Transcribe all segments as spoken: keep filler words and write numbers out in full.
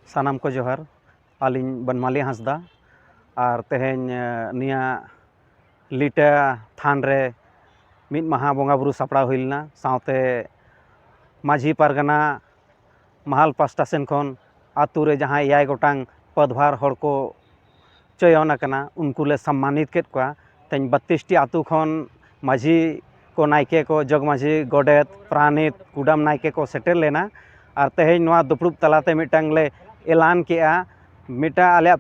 ᱥᱟᱱᱟᱢ ᱠᱚ ᱡᱚᱦᱟᱨ᱾ ᱟᱹᱞᱤᱧ ᱵᱟᱱᱢᱟᱞᱤ ᱦᱟᱸᱥᱫᱟ᱾ ᱟᱨ ᱛᱮᱦᱮᱧ, ᱮ, ᱱᱤᱭᱟᱹ ᱞᱤᱴᱟᱹ ᱛᱷᱟᱱ ᱨᱮ ᱢᱤᱫ ᱢᱟᱦᱟ ᱵᱚᱸᱜᱟ ᱵᱩᱨᱩ ᱥᱟᱯᱲᱟᱣ ᱦᱩᱭ ᱞᱮᱱᱟ, ᱥᱟᱶᱛᱮ ᱢᱟᱹᱡᱷᱤ ᱯᱟᱨᱜᱟᱱᱟ ᱢᱟᱦᱟᱞ ᱯᱟᱥᱴᱟ ᱥᱮᱱ ᱠᱷᱚᱱ ᱟᱛᱳ ᱨᱮ ᱡᱟᱦᱟᱸ ᱮᱭᱟᱭ ᱜᱚᱴᱟᱝ ᱯᱚᱫᱽᱵᱷᱟᱨ ᱦᱚᱲ ᱠᱚ ᱪᱚᱭᱚᱱ ᱟᱠᱟᱱᱟ, ᱩᱱᱠᱩ ᱞᱮ ᱥᱚᱢᱢᱟᱱᱤᱛ ᱠᱮᱫ ᱠᱚᱣᱟ᱾ ᱛᱮᱦᱮᱧ ᱵᱟᱛᱛᱨᱤᱥ ᱴᱤ ᱟᱛᱳ ᱠᱷᱚᱱ ᱢᱟᱹᱡᱷᱤ ᱠᱚ, ᱱᱟᱭᱠᱮ ᱠᱚ, ᱡᱚᱜᱽ ᱢᱟᱹᱡᱷᱤ, ᱜᱚᱰᱮᱛ, ᱯᱟᱨᱟᱱᱤᱠ, ᱠᱩᱰᱟᱹᱢ ᱱᱟᱭᱠᱮ ᱠᱚ ᱥᱮᱴᱮᱨ ᱞᱮᱱᱟ᱾ ᱟᱨ ᱛᱮᱦᱮᱧ ᱱᱚᱣᱟ ᱫᱩᱯᱲᱩᱵ ᱛᱟᱞᱟᱛᱮ ᱢᱤᱫᱴᱟᱝ ᱞᱮ ᱮᱞᱟᱱ ᱠᱮᱜᱼᱟ, ᱢᱤᱫᱴᱟᱝ ᱟᱞᱮᱭᱟᱜ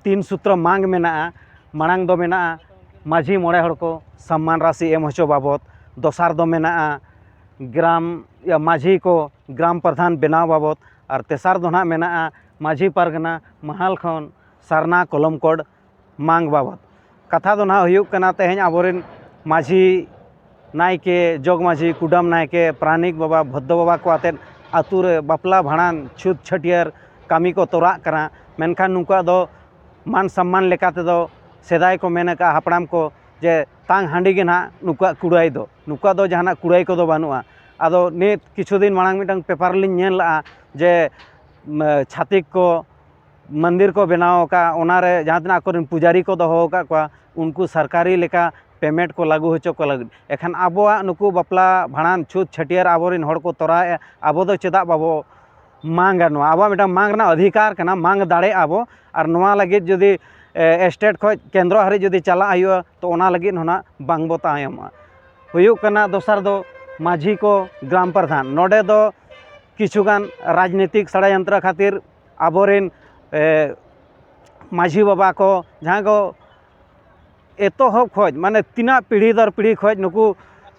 ᱛᱤᱱ ᱥᱩᱛᱨᱚ ᱢᱟᱝ ᱢᱮᱱᱟᱜᱼᱟ᱾ ᱢᱟᱲᱟᱝ ᱫᱚ ᱢᱮᱱᱟᱜᱼᱟ ᱢᱟᱹᱡᱷᱤ ᱢᱚᱬᱮ ᱦᱚᱲ ᱠᱚ ᱥᱚᱢᱢᱟᱱ ᱨᱟᱥᱤ ᱮᱢ ᱦᱚᱪᱚ ᱵᱟᱵᱚᱫ, ᱫᱚᱥᱟᱨ ᱫᱚ ᱢᱮᱱᱟᱜᱼᱟ ᱜᱨᱟᱢ, ᱤᱭᱟᱹ, ᱢᱟᱹᱡᱷᱤ ᱠᱚ ᱜᱨᱟᱢ ᱯᱨᱚᱫᱷᱟᱱ ᱵᱮᱱᱟᱣ ᱵᱟᱵᱚᱫ, ᱟᱨ ᱛᱮᱥᱟᱨ ᱫᱚ ᱱᱟᱦᱟᱜ ᱢᱮᱱᱟᱜᱼᱟ ᱢᱟᱹᱡᱷᱤ ᱯᱟᱨᱜᱟᱱᱟ ᱢᱟᱦᱟᱞ ᱠᱷᱚᱱ ᱥᱟᱨᱱᱟ ᱠᱚᱞᱚᱢ ᱠᱳᱰ ᱢᱟᱝ ᱵᱟᱵᱚᱫ᱾ ᱠᱟᱛᱷᱟ ᱫᱚ ᱱᱟᱦᱟᱜ ᱦᱩᱭᱩᱜ ᱠᱟᱱᱟ, ᱛᱮᱦᱮᱧ ᱟᱵᱚᱨᱮᱱ ᱢᱟᱹᱡᱷᱤ, ᱱᱟᱭᱠᱮ, ᱡᱚᱜᱽ ᱢᱟᱹᱡᱷᱤ, ᱠᱩᱰᱟᱹᱢ ᱱᱟᱭᱠᱮ, ᱯᱟᱨᱟᱱᱤᱠ ᱵᱟᱵᱟ, ᱵᱷᱚᱫᱽᱫᱚ ᱵᱟᱵᱟ ᱠᱚ ᱟᱛᱮᱫ ᱟᱛᱳ ᱨᱮ ᱵᱟᱯᱞᱟ, ᱵᱷᱟᱸᱰᱟᱱ, ᱪᱷᱩᱛ, ᱪᱷᱟᱹᱴᱭᱟᱹᱨ ᱠᱟᱹᱢᱤ ᱠᱚ ᱛᱚᱨᱟᱜ ᱠᱟᱱᱟ᱾ ᱢᱮᱱᱠᱷᱟᱱ ᱱᱩᱠᱩᱣᱟᱜ ᱫᱚ ᱢᱟᱱ ᱥᱚᱢᱢᱟᱱ ᱞᱮᱠᱟ ᱛᱮᱫᱚ ᱥᱮᱫᱟᱭ ᱠᱚ ᱢᱮᱱ ᱟᱠᱟᱫᱼᱟ ᱦᱟᱯᱲᱟᱢ ᱠᱚ ᱡᱮ ᱛᱟᱝ ᱦᱟᱺᱰᱤ ᱜᱮ ᱱᱟᱦᱟᱜ ᱱᱩᱠᱩᱣᱟᱜ ᱠᱩᱲᱟᱹᱭ ᱫᱚ, ᱱᱩᱠᱩᱣᱟᱜ ᱫᱚ ᱡᱟᱦᱟᱱᱟᱜ ᱠᱩᱲᱟᱹᱭ ᱠᱚᱫᱚ ᱵᱟᱹᱱᱩᱜᱼᱟ᱾ ᱟᱫᱚ ᱱᱤᱛ ᱠᱤᱪᱷᱩ ᱫᱤᱱ ᱢᱟᱲᱟᱝ ᱢᱤᱫᱴᱟᱝ ᱯᱮᱯᱟᱨ ᱞᱤᱧ ᱧᱮᱞ ᱞᱟᱜᱼᱟ ᱡᱮ, ᱢ, ᱪᱷᱟᱛᱤᱠ ᱠᱚ ᱢᱚᱱᱫᱤᱨ ᱠᱚ ᱵᱮᱱᱟᱣ ᱟᱠᱟᱫ, ᱚᱱᱟᱨᱮ ᱡᱟᱦᱟᱸ ᱛᱤᱱᱟᱹᱜ ᱟᱠᱚᱨᱮᱱ ᱯᱩᱡᱟᱨᱤ ᱠᱚ ᱫᱚᱦᱚ ᱟᱠᱟᱫ ᱠᱚᱣᱟ, ᱩᱱᱠᱩ ᱥᱚᱨᱠᱟᱨᱤ ᱞᱮᱠᱟ ᱯᱮᱢᱮᱱᱴ ᱠᱚ ᱞᱟᱹᱜᱩ ᱦᱚᱪᱚ ᱠᱚ ᱞᱟᱹᱜᱤᱫ᱾ ᱮᱠᱷᱟᱱ ᱟᱵᱚᱣᱟᱜ ᱱᱩᱠᱩ ᱵᱟᱯᱞᱟ, ᱵᱷᱟᱸᱰᱟᱱ, ᱪᱷᱩᱛ, ᱪᱷᱟᱹᱴᱭᱟᱹᱨ ᱟᱵᱚᱨᱮᱱ ᱦᱚᱲ ᱠᱚ ᱛᱚᱨᱟᱣᱮᱫᱼᱟ, ᱟᱵᱚ ᱫᱚ ᱪᱮᱫᱟᱜ ᱵᱟᱵᱚ ᱢᱟᱝᱟ? ᱱᱚᱣᱟ ᱟᱵᱚᱣᱟᱜ ᱢᱤᱫᱴᱟᱝ ᱢᱟᱝ ᱨᱮᱱᱟᱜ ᱚᱫᱷᱤᱠᱟᱨ ᱠᱟᱱᱟ, ᱢᱟᱝ ᱫᱟᱲᱮᱭᱟᱜᱼᱟ ᱵᱚ᱾ ᱟᱨ ᱱᱚᱣᱟ ᱞᱟᱹᱜᱤᱫ ᱡᱩᱫᱤ, ᱮ, ᱥᱴᱮᱴ ᱠᱷᱚᱱ ᱠᱮᱱᱫᱨᱚ ᱦᱟᱹᱨᱤᱡ ᱡᱩᱫᱤ ᱪᱟᱞᱟᱜ ᱦᱩᱭᱩᱜᱼᱟ, ᱛᱚ ᱚᱱᱟ ᱞᱟᱹᱜᱤᱫ ᱦᱚᱸ ᱱᱟᱜ ᱵᱟᱝ ᱵᱚ ᱛᱟᱭᱚᱢᱚᱜᱼᱟ᱾ ᱦᱩᱭᱩᱜ ᱠᱟᱱᱟ ᱫᱚᱥᱟᱨ ᱫᱚ ᱢᱟᱹᱡᱷᱤ ᱠᱚ, ᱜᱨᱟᱢ ᱯᱨᱚᱫᱷᱟᱱ᱾ ᱱᱚᱰᱮ ᱫᱚ ᱠᱤᱪᱷᱩᱜᱟᱱ ᱨᱟᱡᱽᱱᱤᱛᱤᱠ ᱥᱟᱲᱟᱭᱚᱱᱛᱨᱚ ᱠᱷᱟᱹᱛᱤᱨ ᱟᱵᱚᱨᱮᱱ, ᱮ, ᱢᱟᱹᱡᱷᱤ ᱵᱟᱵᱟ ᱠᱚ, ᱡᱟᱦᱟᱸ ᱠᱚ ᱮᱛᱚᱦᱚᱵ ᱠᱷᱚᱱ, ᱢᱟᱱᱮ ᱛᱤᱱᱟᱹᱜ ᱯᱤᱲᱦᱤ ᱫᱚᱨ ᱯᱤᱲᱦᱤ ᱠᱷᱚᱱ ᱱᱩᱠᱩ,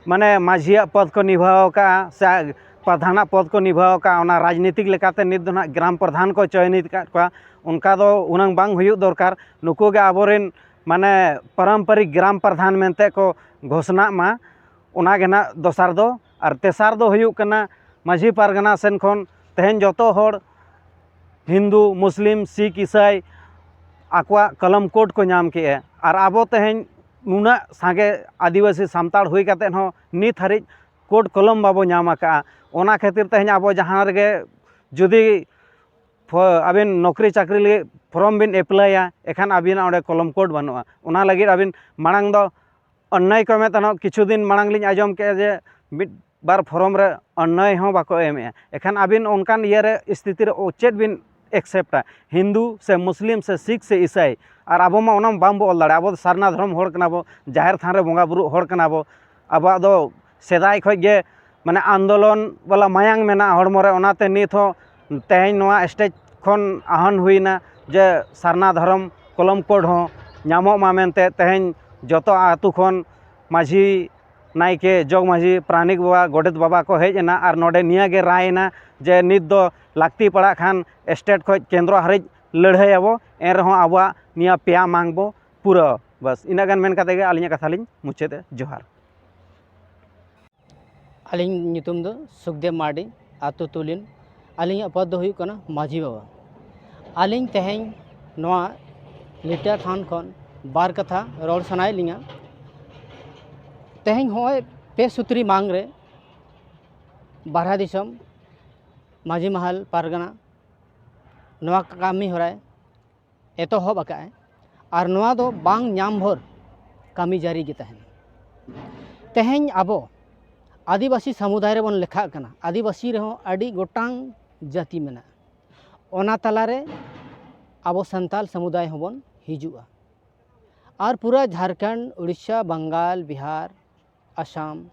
ᱢᱟᱱᱮ ᱢᱟᱹᱡᱷᱤᱭᱟᱜ ᱯᱚᱫᱽ ᱠᱚ ᱱᱤᱵᱷᱟᱹᱣ ᱟᱠᱟᱫᱼᱟ ᱥᱮ ᱯᱨᱚᱫᱷᱟᱱᱟᱜ ᱯᱚᱫᱽ ᱠᱚ ᱱᱤᱵᱷᱟᱹᱣ ᱟᱠᱟᱫᱼᱟ, ᱚᱱᱟ ᱨᱟᱡᱽᱱᱤᱛᱤᱠ ᱞᱮᱠᱟᱛᱮ ᱱᱤᱛ ᱫᱚ ᱱᱟᱦᱟᱜ ᱜᱨᱟᱢ ᱯᱨᱚᱫᱷᱟᱱ ᱠᱚ ᱪᱚᱭᱚᱱᱤᱛ ᱟᱠᱟᱫ ᱠᱚᱣᱟ᱾ ᱚᱱᱠᱟ ᱫᱚ ᱦᱩᱱᱟᱹᱝ ᱵᱟᱝ ᱦᱩᱭᱩᱜ ᱫᱚᱨᱠᱟᱨ᱾ ᱱᱩᱠᱩ ᱜᱮ ᱟᱵᱚᱨᱮᱱ ᱢᱟᱱᱮ ᱯᱟᱨᱚᱢᱯᱚᱨᱤᱠ ᱜᱨᱟᱢ ᱯᱨᱚᱫᱷᱟᱱ ᱢᱮᱱᱛᱮ ᱠᱚ ᱜᱷᱳᱥᱱᱟᱜ ᱢᱟ᱾ ᱚᱱᱟ ᱜᱮ ᱱᱟᱦᱟᱜ ᱫᱚᱥᱟᱨ ᱫᱚ᱾ ᱟᱨ ᱛᱮᱥᱟᱨ ᱫᱚ ᱦᱩᱭᱩᱜ ᱠᱟᱱᱟ, ᱢᱟᱹᱡᱷᱤ ᱯᱟᱨᱜᱟᱱᱟ ᱥᱮᱱ ᱠᱷᱚᱱ ᱛᱮᱦᱮᱧ ᱡᱚᱛᱚ ᱦᱚᱲ, ᱦᱤᱱᱫᱩ, ᱢᱩᱥᱞᱤᱢ, ᱥᱤᱠᱷ, ᱤᱥᱟᱹᱭ, ᱟᱠᱚᱣᱟᱜ ᱠᱚᱞᱚᱢ ᱠᱳᱰ ᱠᱚ ᱧᱟᱢ ᱠᱮᱜᱼᱟ᱾ ᱟᱨ ᱟᱵᱚ ᱛᱮᱦᱮᱧ ᱱᱩᱱᱟᱹᱜ ᱥᱟᱸᱜᱮ ᱟᱹᱫᱤᱵᱟᱹᱥᱤ ᱥᱟᱱᱛᱟᱲ ᱦᱩᱭ ᱠᱟᱛᱮᱫ ᱦᱚᱸ ᱱᱤᱛ ᱦᱟᱹᱨᱤᱡ ᱠᱳᱰ ᱠᱚᱞᱚᱢ ᱵᱟᱵᱚ ᱧᱟᱢ ᱟᱠᱟᱫᱼᱟ᱾ ᱚᱱᱟ ᱠᱷᱟᱹᱛᱤᱨ ᱛᱮᱦᱮᱧ ᱟᱵᱚ ᱡᱟᱦᱟᱸ ᱨᱮᱜᱮ ᱡᱩᱫᱤ ᱯᱷᱚ- ᱟᱹᱵᱤᱱ ᱱᱚᱠᱨᱤ ᱪᱟᱹᱠᱨᱤ ᱞᱟᱹᱜᱤᱫ ᱯᱷᱚᱨᱚᱢ ᱵᱤᱱ ᱮᱯᱞᱟᱭᱟ, ᱮᱠᱷᱟᱱ ᱟᱹᱵᱤᱱᱟᱜ ᱚᱸᱰᱮ ᱠᱚᱞᱚᱢ ᱠᱳᱰ ᱵᱟᱹᱱᱩᱜᱼᱟ᱾ ᱚᱱᱟ ᱞᱟᱹᱜᱤᱫ ᱟᱹᱵᱤᱱ ᱢᱟᱲᱟᱝ ᱫᱚ ᱚᱱᱱᱟᱭ ᱠᱚ ᱢᱮᱛᱟᱜᱼᱟ, ᱠᱤᱪᱷᱩ ᱫᱤᱱ ᱢᱟᱲᱟᱝ ᱞᱤᱧ ᱟᱸᱡᱚᱢ ᱠᱮᱫᱼᱟ ᱡᱮ ᱢᱤᱫ ᱵᱟᱨ ᱯᱷᱚᱨᱚᱢ ᱨᱮ ᱚᱱᱱᱟᱭ ᱦᱚᱸ ᱵᱟᱠᱚ ᱮᱢᱮᱫᱼᱟ᱾ ᱮᱠᱷᱟᱱ ᱟᱹᱵᱤᱱ ᱚᱱᱠᱟᱱ ᱤᱭᱟᱹ ᱨᱮ ᱥᱛᱷᱤᱛᱤ ᱨᱮ ᱪᱮᱫ ᱵᱤᱱ ᱮᱠᱥᱮᱯᱴᱟ? ᱦᱤᱱᱫᱩ ᱥᱮ ᱢᱩᱥᱞᱤᱢ ᱥᱮ ᱥᱤᱠᱷ ᱥᱮ ᱤᱥᱟᱭ? ᱟᱨ ᱟᱵᱚ ᱢᱟ ᱚᱱᱟ ᱵᱟᱝᱵᱚ ᱚᱞ ᱫᱟᱲᱮᱭᱟᱜᱼᱟ᱾ ᱟᱵᱚ ᱫᱚ ᱥᱟᱨᱱᱟ ᱫᱷᱚᱨᱚᱢ ᱦᱚᱲ ᱠᱟᱱᱟ ᱵᱚ, ᱡᱟᱦᱮᱨ ᱛᱷᱟᱱ ᱨᱮ ᱵᱚᱸᱜᱟ ᱵᱩᱨᱩᱜ ᱦᱚᱲ ᱠᱟᱱᱟ ᱵᱚ᱾ ᱟᱵᱚᱣᱟᱜ ᱫᱚ ᱥᱮᱫᱟᱭ ᱠᱷᱚᱱ ᱜᱮ ᱢᱟᱱᱮ ᱟᱱᱫᱳᱞᱚᱱ ᱵᱟᱞᱟ ᱢᱟᱭᱟᱝ ᱢᱮᱱᱟᱜᱼᱟ ᱦᱚᱲᱢᱚ ᱨᱮ, ᱚᱱᱟᱛᱮ ᱱᱤᱛ ᱦᱚᱸ ᱛᱮᱦᱮᱧ ᱱᱚᱣᱟ ᱥᱴᱮᱡᱽ ᱠᱷᱚᱱ ᱟᱦᱟᱱ ᱦᱩᱭᱱᱟ ᱡᱮ ᱥᱟᱨᱱᱟ ᱫᱷᱚᱨᱚᱢ ᱠᱚᱞᱚᱢ ᱠᱳᱰ ᱦᱚᱸ ᱧᱟᱢᱚᱜ ᱢᱟ ᱢᱮᱱᱛᱮ᱾ ᱛᱮᱦᱮᱧ ᱡᱚᱛᱚ ᱟᱹᱛᱩ ᱠᱷᱚᱱ ᱢᱟᱹᱡᱷᱤ, ᱱᱟᱭᱠᱮ, ᱡᱚᱜᱽ ᱢᱟᱹᱡᱷᱤ, ᱯᱟᱨᱟᱱᱤᱠ ᱵᱟᱵᱟ, ᱜᱚᱰᱮᱛ ᱵᱟᱵᱟ ᱠᱚ ᱦᱮᱡ ᱮᱱᱟ ᱟᱨ ᱱᱚᱰᱮ ᱱᱤᱭᱟᱹ ᱜᱮ ᱨᱟᱭ ᱮᱱᱟ ᱡᱮ ᱱᱤᱛ ᱫᱚ ᱞᱟᱹᱠᱛᱤ ᱯᱟᱲᱟᱜ ᱠᱷᱟᱱ ᱥᱴᱮᱴ ᱠᱷᱚᱱ ᱠᱮᱱᱫᱨᱚ ᱦᱟᱹᱨᱤᱡ ᱞᱟᱹᱲᱦᱟᱹᱭ ᱟᱵᱚ, ᱮᱱ ᱨᱮᱦᱚᱸ ᱟᱵᱚᱣᱟᱜ ᱱᱤᱭᱟᱹ ᱯᱮᱭᱟ ᱢᱟᱝ ᱵᱚ ᱯᱩᱨᱟᱹᱣᱟ᱾ ᱵᱟᱥ, ᱤᱱᱟᱹᱜ ᱜᱟᱱ ᱢᱮᱱ ᱠᱟᱛᱮ ᱜᱮ ᱟᱹᱞᱤᱧᱟᱜ ᱠᱟᱛᱷᱟ ᱞᱤᱧ ᱢᱩᱪᱟᱹᱫᱮᱜᱼᱟ᱾ ᱡᱚᱦᱟᱨ᱾ ᱟᱹᱞᱤᱧ ᱧᱩᱛᱩᱢ ᱫᱚ ᱥᱩᱠᱫᱮᱵ ᱢᱟᱨᱰᱤ, ᱟᱹᱛᱩ ᱛᱩᱞᱤᱱ᱾ ᱟᱹᱞᱤᱧᱟᱜ ᱯᱚᱫᱽ ᱫᱚ ᱦᱩᱭᱩᱜ ᱠᱟᱱᱟ ᱢᱟᱹᱡᱷᱤ ᱵᱟᱵᱟ᱾ ᱟᱹᱞᱤᱧ ᱛᱮᱦᱮᱧ ᱱᱚᱣᱟ ᱞᱤᱴᱟᱹ ᱛᱷᱟᱱ ᱠᱷᱚᱱ ᱵᱟᱨ ᱠᱟᱛᱷᱟ ᱨᱚᱲ ᱥᱟᱱᱟᱭᱮᱫ ᱞᱤᱧᱟ᱾ ᱛᱮᱦᱮᱧ ᱦᱚᱸᱜᱼᱚᱭ ᱯᱮ ᱥᱩᱛᱨᱤ ᱢᱟᱝ ᱨᱮ ᱵᱟᱨᱦᱟ ᱫᱤᱥᱚᱢ ᱢᱟᱹᱡᱷᱤ ᱢᱟᱦᱟᱞ ᱯᱟᱨᱜᱟᱱᱟ ᱱᱚᱣᱟ ᱠᱟᱹᱢᱤ ᱦᱚᱨᱟᱭ ᱮᱛᱚᱦᱚᱵ ᱟᱠᱟᱫᱼᱟᱭ᱾ ᱟᱨ ᱱᱚᱣᱟ ᱫᱚ ᱵᱟᱝ ᱧᱟᱢ ᱵᱷᱳᱨ ᱠᱟᱹᱢᱤ ᱡᱟᱹᱨᱤ ᱜᱮ ᱛᱟᱦᱮᱱᱟ᱾ ᱛᱮᱦᱮᱧ ᱟᱵᱚ ᱟᱹᱫᱤᱵᱟᱹᱥᱤ ᱥᱟᱢᱩᱫᱟᱭ ᱨᱮᱵᱚᱱ ᱞᱮᱠᱷᱟᱜ ᱠᱟᱱᱟ᱾ ᱟᱹᱫᱤᱵᱟᱹᱥᱤ ᱨᱮᱦᱚᱸ ᱟᱹᱰᱤ ᱜᱚᱴᱟᱝ ᱡᱟᱹᱛᱤ ᱢᱮᱱᱟᱜᱼᱟ᱾ ᱚᱱᱟ ᱛᱟᱞᱟᱨᱮ ᱟᱵᱚ ᱥᱟᱱᱛᱟᱞ ᱥᱟᱢᱩᱫᱟᱭ ᱦᱚᱸᱵᱚᱱ ᱦᱤᱡᱩᱜᱼᱟ᱾ ᱟᱨ ᱯᱩᱨᱟᱹ ᱡᱷᱟᱲᱠᱷᱚᱸᱰ, ᱩᱲᱤᱥᱥᱟ, ᱵᱟᱝᱜᱟᱞ, ᱵᱤᱦᱟᱨ, ᱟᱥᱟᱢ,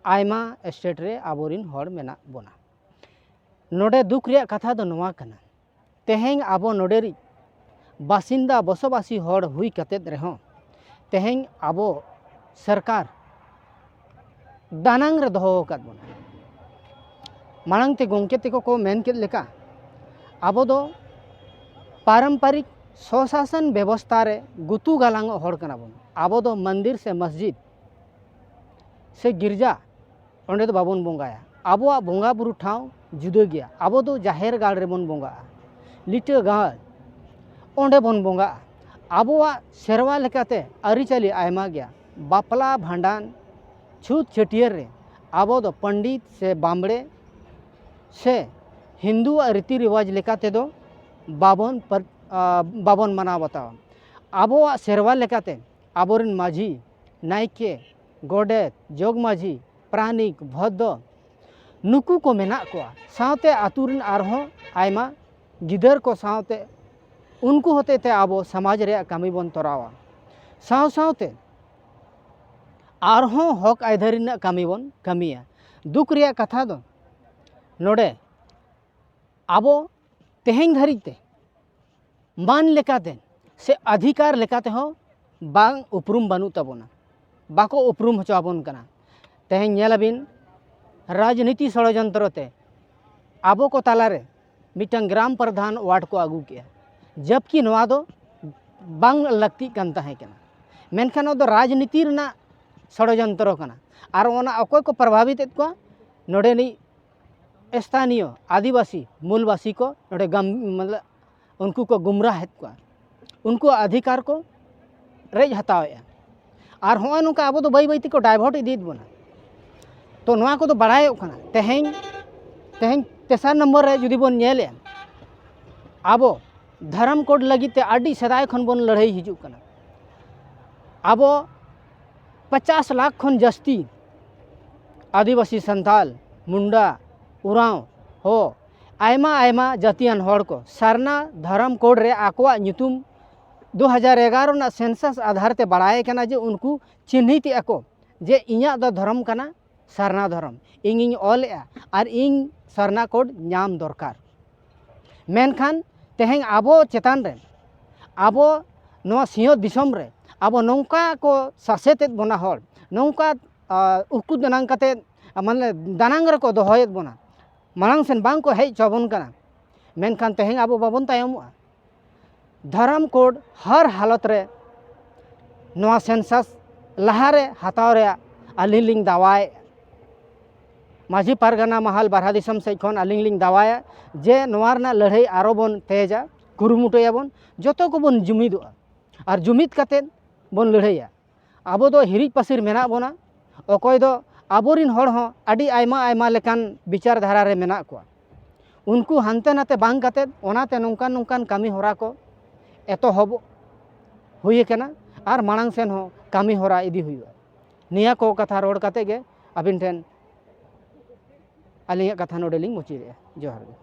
ᱟᱭᱢᱟ ᱥᱴᱮᱴ ᱨᱮ ᱟᱵᱚᱨᱤᱱ ᱦᱚᱲ ᱢᱮᱱᱟᱜ ᱵᱚᱱᱟ᱾ ᱱᱚᱰᱮ ᱫᱩᱠ ᱨᱮᱭᱟᱜ ᱠᱟᱛᱷᱟ ᱫᱚ ᱱᱚᱣᱟ ᱠᱟᱱᱟ, ᱛᱮᱦᱮᱧ ᱟᱵᱚ ᱱᱚᱰᱮ ᱨᱤᱡ ᱵᱟᱥᱤᱱᱫᱟ, ᱵᱚᱥᱚᱵᱟᱥᱤ ᱦᱚᱲ ᱦᱩᱭ ᱠᱟᱛᱮᱫ ᱨᱮᱦᱚᱸ, ᱛᱮᱦᱮᱧ ᱟᱵᱚ ᱥᱚᱨᱠᱟᱨ ᱫᱟᱱᱟᱝ ᱨᱮ ᱫᱚᱦᱚ ᱟᱠᱟᱫ ᱵᱚᱱᱟ᱾ ᱢᱟᱲᱟᱝ ᱛᱮ ᱜᱚᱢᱠᱮ ᱛᱮᱠᱚ ᱠᱚ ᱢᱮᱱ ᱠᱮᱫ ᱞᱮᱠᱟ, ᱟᱵᱚ ᱫᱚ ᱯᱟᱨᱚᱢᱯᱟᱨᱤᱠ ᱥᱚᱥᱟᱥᱚᱱ ᱵᱮᱵᱚᱥᱛᱷᱟ ᱨᱮ ᱜᱩᱛᱩ ᱜᱟᱞᱟᱝᱚᱜ ᱦᱚᱲ ᱠᱟᱱᱟ ᱵᱚᱱ᱾ ᱟᱵᱚ ᱫᱚ ᱢᱚᱱᱫᱤᱨ ᱥᱮ ᱢᱚᱥᱡᱤᱫ ᱥᱮ ᱜᱤᱨᱡᱟ, ᱚᱸᱰᱮ ᱫᱚ ᱵᱟᱵᱚᱱ ᱵᱚᱸᱜᱟᱭᱟ᱾ ᱟᱵᱚᱣᱟᱜ ᱵᱚᱸᱜᱟ ᱵᱩᱨᱩ ᱴᱷᱟᱶ ᱡᱩᱫᱟᱹ ᱜᱮᱭᱟ᱾ ᱟᱵᱚ ᱫᱚ ᱡᱟᱦᱮᱨ ᱜᱟᱲ ᱨᱮᱵᱚᱱ ᱵᱚᱸᱜᱟᱜᱼᱟ, ᱞᱤᱴᱟᱹ ᱜᱟᱲ, ᱚᱸᱰᱮ ᱵᱚᱱ ᱵᱚᱸᱜᱟᱜᱼᱟ᱾ ᱟᱵᱚᱣᱟᱜ ᱥᱮᱨᱣᱟ ᱞᱮᱠᱟᱛᱮ ᱟᱹᱨᱤᱪᱟᱹᱞᱤ ᱟᱭᱢᱟ ᱜᱮᱭᱟ᱾ ᱵᱟᱯᱞᱟ, ᱵᱷᱟᱸᱰᱟᱱ, ᱪᱷᱩᱛ, ᱪᱷᱟᱹᱴᱭᱟᱹᱨ ᱨᱮ ᱟᱵᱚ ᱫᱚ ᱯᱚᱱᱰᱤᱛ ᱥᱮ ᱵᱟᱢᱵᱽᱲᱮ ᱥᱮ ᱦᱤᱱᱫᱩᱣᱟᱜ ᱨᱤᱛᱤ ᱨᱮᱣᱟᱡᱽ ᱞᱮᱠᱟ ᱛᱮᱫᱚ ᱵᱟᱵᱚᱱ ᱯᱟᱨ-, ᱟ, ᱵᱟᱵᱚᱱ ᱢᱟᱱᱟᱣ ᱵᱟᱛᱟᱣᱟ᱾ ᱟᱵᱚᱣᱟᱜ ᱥᱮᱨᱣᱟ ᱞᱮᱠᱟᱛᱮ ᱟᱵᱚᱨᱮᱱ ᱢᱟᱹᱡᱷᱤ, ᱱᱟᱭᱠᱮ, ᱜᱚᱰᱮᱛ, ᱡᱚᱜᱽ ᱢᱟᱹᱡᱷᱤ, ᱯᱟᱨᱟᱱᱤᱠ, ᱵᱷᱚᱫᱽᱫᱚ, ᱱᱩᱠᱩ ᱠᱚ ᱢᱮᱱᱟᱜ ᱠᱚᱣᱟ᱾ ᱥᱟᱶᱛᱮ ᱟᱹᱛᱩ ᱨᱮᱱ ᱟᱨᱦᱚᱸ ᱟᱭᱢᱟ ᱜᱤᱫᱟᱹᱨ ᱠᱚ ᱥᱟᱶᱛᱮ ᱩᱱᱠᱩ ᱦᱚᱛᱮ ᱛᱮ ᱟᱵᱚ ᱥᱚᱢᱟᱡᱽ ᱨᱮᱭᱟᱜ ᱠᱟᱹᱢᱤ ᱵᱚᱱ ᱛᱚᱨᱟᱣᱟ᱾ ᱥᱟᱶ ᱥᱟᱶᱛᱮ ᱟᱨᱦᱚᱸ ᱦᱚᱠ ᱟᱹᱭᱫᱟᱹᱨᱤ ᱨᱮᱱᱟᱜ ᱠᱟᱹᱢᱤ ᱵᱚᱱ ᱠᱟᱹᱢᱤᱭᱟ᱾ ᱫᱩᱠ ᱨᱮᱭᱟᱜ ᱠᱟᱛᱷᱟ ᱫᱚ ᱱᱚᱰᱮ ᱟᱵᱚ ᱛᱮᱦᱮᱧ ᱫᱷᱟᱹᱨᱤᱡ ᱛᱮ ᱢᱟᱹᱱ ᱞᱮᱠᱟᱛᱮ ᱥᱮ ᱚᱫᱷᱤᱠᱟᱨ ᱞᱮᱠᱟᱛᱮ ᱦᱚᱸ ᱵᱟᱝ ᱩᱯᱨᱩᱢ ᱵᱟᱹᱱᱩᱜ ᱛᱟᱵᱚᱱᱟ, ᱵᱟᱠᱚ ᱩᱯᱨᱩᱢ ᱦᱚᱪᱚ ᱟᱵᱚᱱ ᱠᱟᱱᱟ᱾ ᱛᱮᱦᱮᱧ ᱧᱮᱞ ᱟᱵᱤᱱ, ᱨᱟᱡᱽᱱᱤᱛᱤ ᱥᱚᱲᱚᱡᱚᱱᱛᱨᱚ ᱛᱮ ᱟᱵᱚ ᱠᱚ ᱛᱟᱞᱟᱨᱮ ᱢᱤᱫᱴᱟᱝ ᱜᱨᱟᱢ ᱯᱨᱚᱫᱷᱟᱱ ᱣᱟᱨᱰ ᱠᱚ ᱟᱹᱜᱩ ᱠᱮᱜᱼᱟ, ᱡᱟᱵᱠᱤ ᱱᱚᱣᱟ ᱫᱚ ᱵᱟᱝ ᱞᱟᱹᱠᱛᱤᱜ ᱠᱟᱱ ᱛᱟᱦᱮᱸ ᱠᱟᱱᱟ᱾ ᱢᱮᱱᱠᱷᱟᱱ ᱱᱚᱣᱟ ᱫᱚ ᱨᱟᱡᱽᱱᱤᱛᱤ ᱨᱮᱱᱟᱜ ᱥᱚᱲᱚᱡᱚᱱᱛᱨᱚ ᱠᱟᱱᱟ᱾ ᱟᱨ ᱚᱱᱟ ᱚᱠᱚᱭ ᱠᱚ ᱯᱨᱚᱵᱷᱟᱵᱤᱛ ᱮᱫ ᱠᱚᱣᱟ? ᱱᱚᱰᱮᱱᱤᱡ ᱥᱛᱷᱟᱱᱤᱭᱚ ᱟᱹᱫᱤᱵᱟᱹᱥᱤ ᱢᱩᱞᱵᱟᱹᱥᱤ ᱠᱚ ᱱᱚᱰᱮ ᱜᱟᱢ-, ᱢᱚᱛᱞᱚᱵ ᱩᱱᱠᱩ ᱠᱚ ᱜᱩᱢᱨᱟᱦ ᱮᱫ ᱠᱚᱣᱟ, ᱩᱱᱠᱩᱣᱟᱜ ᱚᱫᱷᱤᱠᱟᱨ ᱠᱚ ᱨᱮᱡ ᱦᱟᱛᱟᱣᱮᱫᱼᱟ᱾ ᱟᱨ ᱦᱚᱸᱜᱼᱚᱭ ᱱᱚᱝᱠᱟ ᱟᱵᱚ ᱫᱚ ᱵᱟᱹᱭ ᱵᱟᱹᱭ ᱛᱮᱠᱚ ᱰᱟᱭᱵᱷᱟᱨᱴ ᱤᱫᱤᱭᱮᱫ ᱵᱚᱱᱟ᱾ ᱛᱚ ᱱᱚᱣᱟ ᱠᱚᱫᱚ ᱵᱟᱲᱟᱭᱚᱜ ᱠᱟᱱᱟ᱾ ᱛᱮᱦᱮᱧ, ᱛᱮᱦᱮᱧ ᱛᱮᱥᱟᱨ ᱱᱚᱢᱵᱚᱨ ᱨᱮ ᱡᱩᱫᱤ ᱵᱚᱱ ᱧᱮᱞᱮᱫᱼᱟ, ᱟᱵᱚ ᱫᱷᱚᱨᱚᱢ ᱠᱳᱰ ᱞᱟᱹᱜᱤᱫ ᱛᱮ ᱟᱹᱰᱤ ᱥᱮᱫᱟᱭ ᱠᱷᱚᱱ ᱵᱚᱱ ᱞᱟᱹᱲᱦᱟᱹᱭ ᱦᱤᱡᱩᱜ ᱠᱟᱱᱟ᱾ ᱟᱵᱚ ᱯᱚᱪᱟᱥ ᱞᱟᱠᱷ ᱠᱷᱚᱱ ᱡᱟᱹᱥᱛᱤ ᱟᱹᱫᱤᱵᱟᱹᱥᱤ, ᱥᱟᱱᱛᱟᱞ, ᱢᱩᱱᱰᱟ, ᱩᱨᱟᱸᱣ, ᱦᱚ, ᱟᱭᱢᱟ ᱟᱭᱢᱟ ᱡᱟᱹᱛᱤᱭᱟᱱ ᱦᱚᱲ ᱠᱚ ᱥᱟᱨᱱᱟ ᱫᱷᱚᱨᱚᱢ ᱠᱳᱰ ᱨᱮ ᱟᱠᱚᱣᱟᱜ ᱧᱩᱛᱩᱢ ᱫᱩ ᱦᱟᱡᱟᱨ ᱮᱜᱟᱨᱚ ᱨᱮᱱᱟᱜ ᱥᱮᱱᱥᱟᱥ ᱟᱫᱷᱟᱨ ᱛᱮ ᱵᱟᱲᱟᱭ ᱠᱟᱱᱟ ᱡᱮ ᱩᱱᱠᱩ ᱪᱤᱱᱦᱤᱛ ᱮᱫᱼᱟ ᱠᱚ ᱡᱮ ᱤᱧᱟᱹᱜ ᱫᱚ ᱫᱷᱚᱨᱚᱢ ᱠᱟᱱᱟ ᱥᱟᱨᱱᱟ ᱫᱷᱚᱨᱚᱢ, ᱤᱧᱤᱧ ᱚᱞᱮᱜᱼᱟ ᱟᱨ ᱤᱧ ᱥᱟᱨᱱᱟ ᱠᱳᱰ ᱧᱟᱢ ᱫᱚᱨᱠᱟᱨ᱾ ᱢᱮᱱᱠᱷᱟᱱ ᱛᱮᱦᱮᱧ ᱟᱵᱚ ᱪᱮᱛᱟᱱ ᱨᱮ, ᱟᱵᱚ ᱱᱚᱣᱟ ᱥᱤᱧᱚᱛ ᱫᱤᱥᱚᱢ ᱨᱮ ᱟᱵᱚ ᱱᱚᱝᱠᱟ ᱠᱚ ᱥᱟᱥᱮᱛᱮᱫ ᱵᱚᱱᱟ ᱦᱚᱲ, ᱱᱚᱝᱠᱟ, ᱟ, ᱩᱠᱩ ᱫᱟᱱᱟᱝ ᱠᱟᱛᱮᱫ, ᱢᱟᱱᱮ ᱫᱟᱱᱟᱝ ᱨᱮᱠᱚ ᱫᱚᱦᱚᱭᱮᱫ ᱵᱚᱱᱟ, ᱢᱟᱲᱟᱝ ᱥᱮᱱ ᱵᱟᱝ ᱠᱚ ᱦᱮᱡ ᱦᱚᱪᱚ ᱟᱵᱚᱱ ᱠᱟᱱᱟ᱾ ᱢᱮᱱᱠᱷᱟᱱ ᱛᱮᱦᱮᱧ ᱟᱵᱚ ᱵᱟᱵᱚᱱ ᱛᱟᱭᱚᱢᱚᱜᱼᱟ᱾ ᱫᱷᱚᱨᱚᱢ ᱠᱳᱰ ᱦᱟᱨ ᱦᱟᱞᱚᱛ ᱨᱮ ᱱᱚᱣᱟ ᱥᱮᱱᱥᱟᱥ ᱞᱟᱦᱟᱨᱮ ᱦᱟᱛᱟᱣ ᱨᱮᱭᱟᱜ ᱟᱹᱞᱤᱧ ᱞᱤᱧ ᱫᱟᱣᱟᱭᱮᱫᱼᱟ᱾ ᱢᱟᱹᱡᱷᱤ ᱯᱟᱨᱜᱟᱱᱟ ᱢᱟᱦᱟᱞ ᱵᱟᱨᱦᱟ ᱫᱤᱥᱚᱢ ᱥᱮᱫ ᱠᱷᱚᱱ ᱟᱹᱞᱤᱧ ᱞᱤᱧ ᱫᱟᱣᱟᱭᱟ ᱡᱮ ᱱᱚᱣᱟ ᱨᱮᱱᱟᱜ ᱞᱟᱹᱲᱦᱟᱹᱭ ᱟᱨᱚ ᱵᱚᱱ ᱛᱮᱡᱟ, ᱠᱩᱨᱩᱢᱩᱴᱩᱭᱟᱵᱚᱱ, ᱡᱚᱛᱚ ᱠᱚᱵᱚᱱ ᱡᱩᱢᱤᱫᱚᱜᱼᱟ ᱟᱨ ᱡᱩᱢᱤᱫ ᱠᱟᱛᱮᱫ ᱵᱚᱱ ᱞᱟᱹᱲᱦᱟᱹᱭᱟ᱾ ᱟᱵᱚ ᱫᱚ ᱦᱤᱨᱤᱡ ᱯᱟᱹᱥᱤᱨ ᱢᱮᱱᱟᱜ ᱵᱚᱱᱟ, ᱚᱠᱚᱭ ᱫᱚ ᱟᱵᱚᱨᱤᱱ ᱦᱚᱲ ᱦᱚᱸ ᱟᱹᱰᱤ ᱟᱭᱢᱟ ᱟᱭᱢᱟ ᱞᱮᱠᱟᱱ ᱵᱤᱪᱟᱨ ᱫᱷᱟᱨᱟ ᱨᱮ ᱢᱮᱱᱟᱜ ᱠᱚᱣᱟ᱾ ᱩᱱᱠᱩ ᱦᱟᱱᱛᱮ ᱱᱟᱛᱮ ᱵᱟᱝ ᱠᱟᱛᱮᱫ, ᱚᱱᱟᱛᱮ ᱱᱚᱝᱠᱟᱱ ᱱᱚᱝᱠᱟᱱ ᱠᱟᱹᱢᱤ ᱦᱚᱨᱟ ᱠᱚ ᱮᱛᱚᱦᱚᱵ ᱦᱩᱭ ᱟᱠᱟᱱᱟ ᱟᱨ ᱢᱟᱲᱟᱝ ᱥᱮᱱ ᱦᱚᱸ ᱠᱟᱹᱢᱤ ᱦᱚᱨᱟ ᱤᱫᱤ ᱦᱩᱭᱩᱜᱼᱟ᱾ ᱱᱤᱭᱟᱹ ᱠᱚ ᱠᱟᱛᱷᱟ ᱨᱚᱲ ᱠᱟᱛᱮ ᱜᱮ ᱟᱹᱵᱤᱱ ᱴᱷᱮᱱ ᱟᱹᱞᱤᱧᱟᱜ ᱠᱟᱛᱷᱟ ᱱᱚᱰᱮ ᱞᱤᱧ ᱢᱩᱪᱟᱹᱫᱮᱜᱼᱟ᱾ ᱡᱚᱦᱟᱨ ᱜᱮ᱾